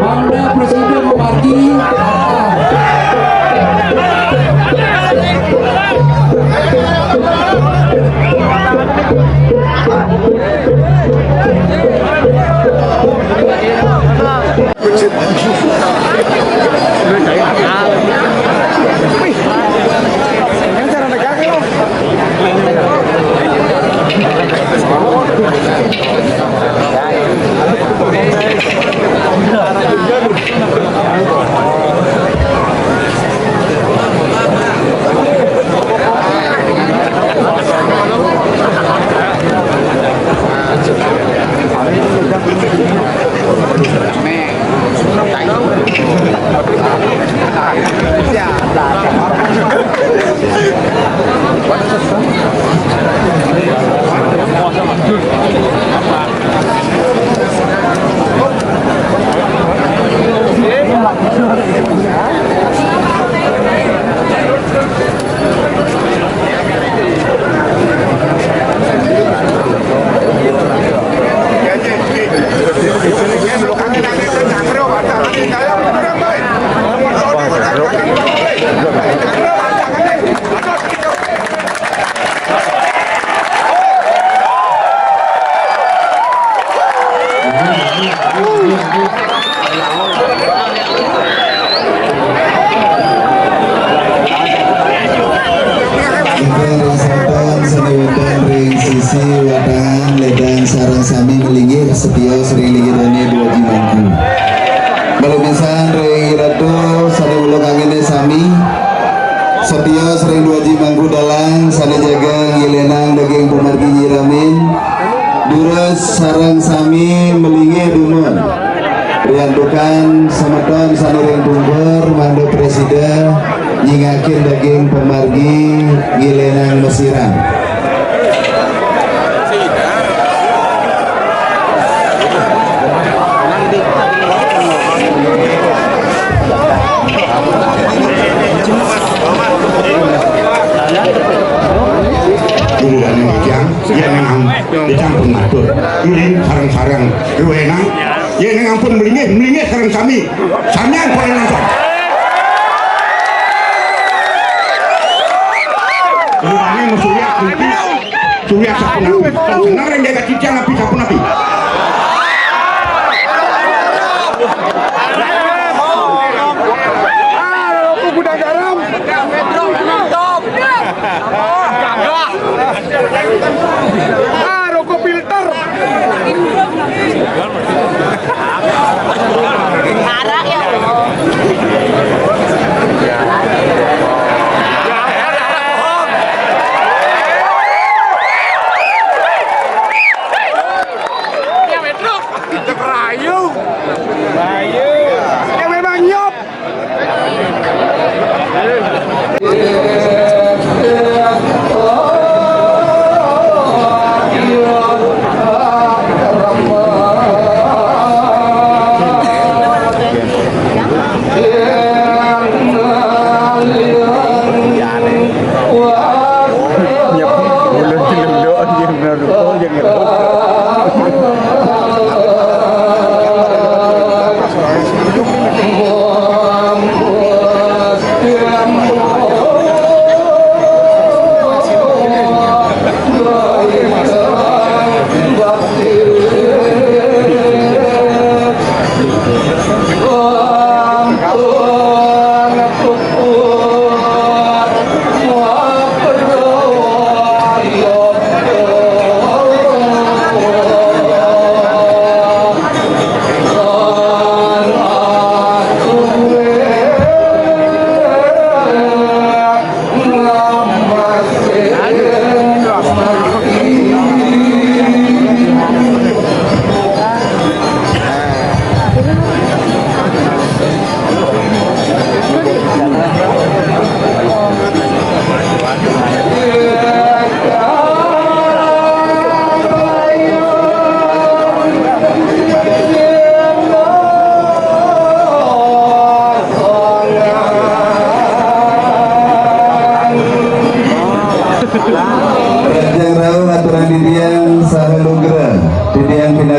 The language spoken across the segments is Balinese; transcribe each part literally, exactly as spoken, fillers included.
Mangda Presiden memargi. Ring sampun seni wonten ring sisi watangan ledang sareng sami melinggih setio sering linggih dane dua jimangku. Malih pisan ring Ratu sane uluk angine sami setio sering dua jimangku dalang sane jaga ngilenang daging pemargi nyiramin. Durus sareng sami melinggih dumun. Riantukan semeton sane ring pungkur mangda presida nyingakin daging pemargi ngilenang mesiran. Guru dane ngejang, yen nang am-, dicampur ngatur. Yulin sareng-sareng. Ruwenang, yen nang ampun melinggih, melinggih sareng sami. Samian poin nonton. Ruwenang mesuyak nanti. Suyak sapunapi. Seneng ring jagat cicang api sapunapi. Ah, aku gudang garam. Ah, rokok filter. Arak ya. Rayu. Rayu. Yang memang nyop.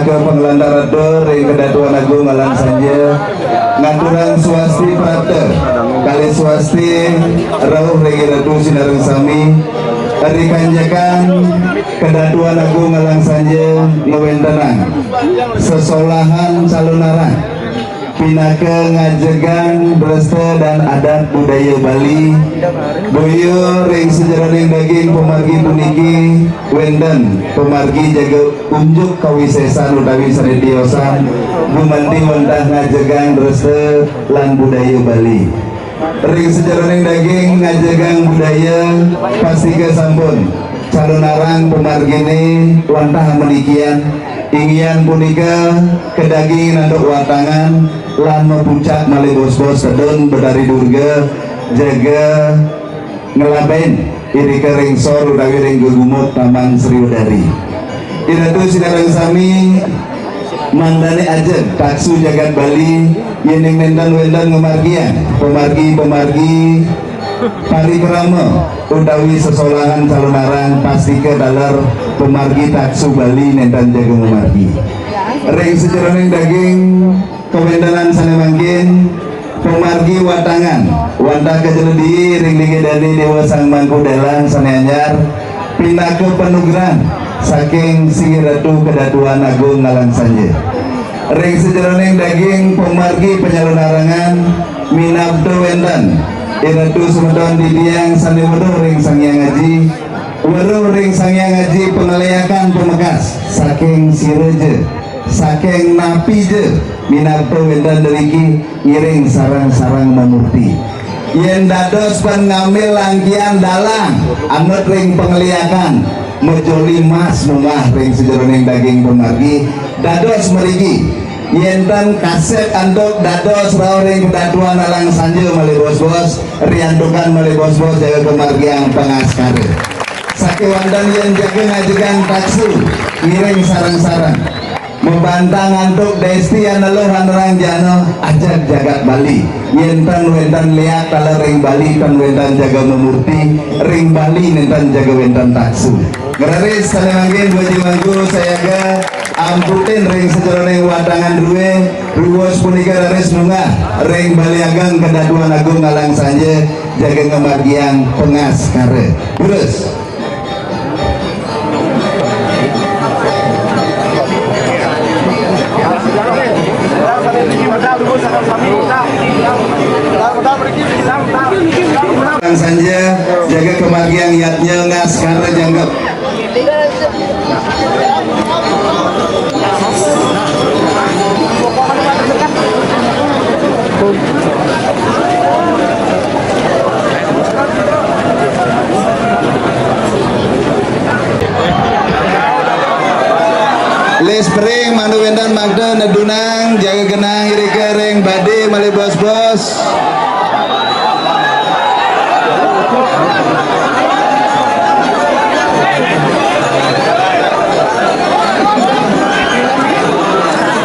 Ke pangelantar atur ring Kedatuan Agung Alang Sanja, ngaturang swasti prapta, kalih swasti rauh ring Ratu sinareng sami, ri kanjekan Kedatuan Agung Alang Sanja ngwentenang sesolahan calonarang pinaka ngajegang dresta dan adat budaya Bali, boya ring sajeroning daging pamargi puniki wenten pamargi jaga unjuk kawisesan utawi sane tiosan gumanti wantah ngajegang dresta lan budaya Bali. Ring sajeroning daging ngajegang budaya pastika sampun calonarang pamargine wantah manikian, inggian punika kadagingin antuk watangan lan mapucak malih bos-bos tedun Betari Durga jaga ngelabain irika ring sor utawi ring gegumuk Taman Sriwedari. Iratu sinareng sami, mangdane ajeg taksu jagat Bali, yening nenten wenten ngamargiang pamargi-pamargi parikrama utawi sesolahan calonarang pastika taler pamargi taksu Bali nenten jaga ngamargi. Ring sajeroning daging kawentenan sane mangkin, pamargi watangan wantah kajeledi ring dingeh dane Dewa Sang Mangku Dalang sane anyar, pinaka panugrahan saking Sri Ratu Kedatuan Agung Ngalang Sanja. Ring sajeroning daging pamargi panyalonarangan, minabda wenten iratu semeton titiang sane weruh ring Sang Hyang Aji, weruh ring Sang Hyang Aji pangeliakan pamekas saking sira ja, saking napi ja, minabda wenten driki ngiring sareng-sareng mamurti. Yen dados pan ngambil langkian dalang, anut ring pangeliakan, majoli mas munggah ring sajeroning daging pamargi, dados mriki. Yen tan kasep antuk dados rauh ring Kedatuan Alang Sanja malih bos-bos, riantukan malih bos-bos jaga kamargiang pangaskara. Sakewanten yen jaga ngajegang taksu, ngiring sareng-sareng. Mabantang antuk desti aneluh anerang jana ajeg jagat Bali. Yen tan wenten liak taler ring Bali, tan wenten jaga mamurti, ring Bali nenten jaga wenten taksu. Ngeraris sane mangkin Dwaji Mangku sayaga amputin ring sajeroning watangan druwe, ruwos punika raris munggah ring Bale Ageng Kedatuan Agung Alang Sanja jaga ngamargiang pangaskara. Durus. Alang Sanja jaga kamargiang yadnya ngaskara jangkep. Lis pering mangda wenten makta nedunang jaga genang irika ring bade malih bos-bos.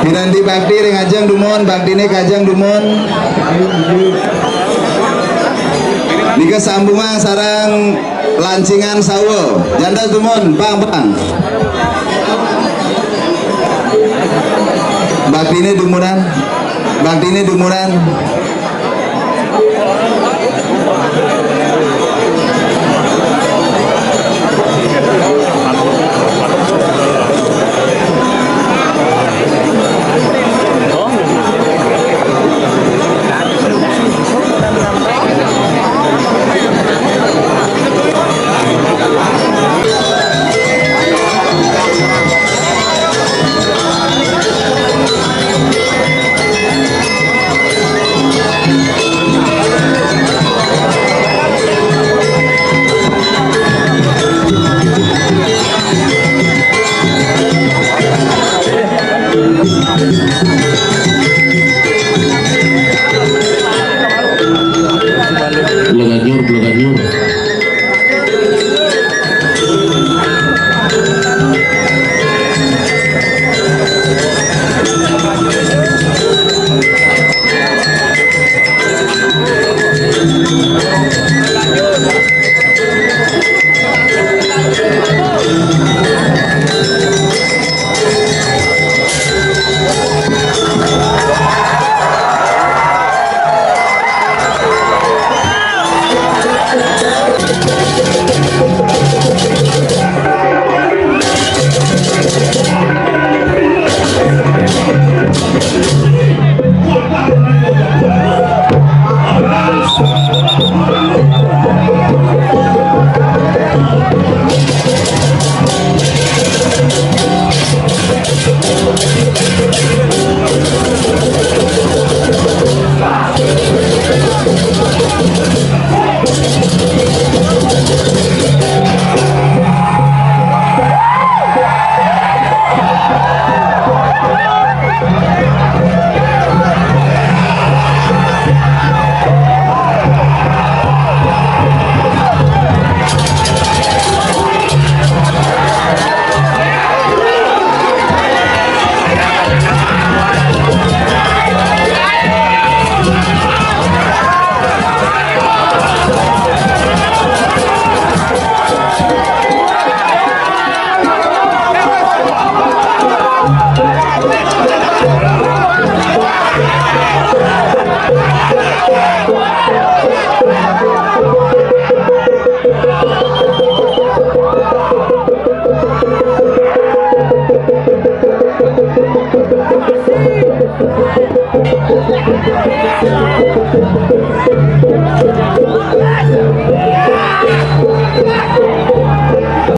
Piranti bakti ring ajeng dumun, baktine kajeng dumun. Nika sambungang sareng lancingan sawa. Jantos dumun, pang, pang. Baktine dumunan. Baktine dumunan.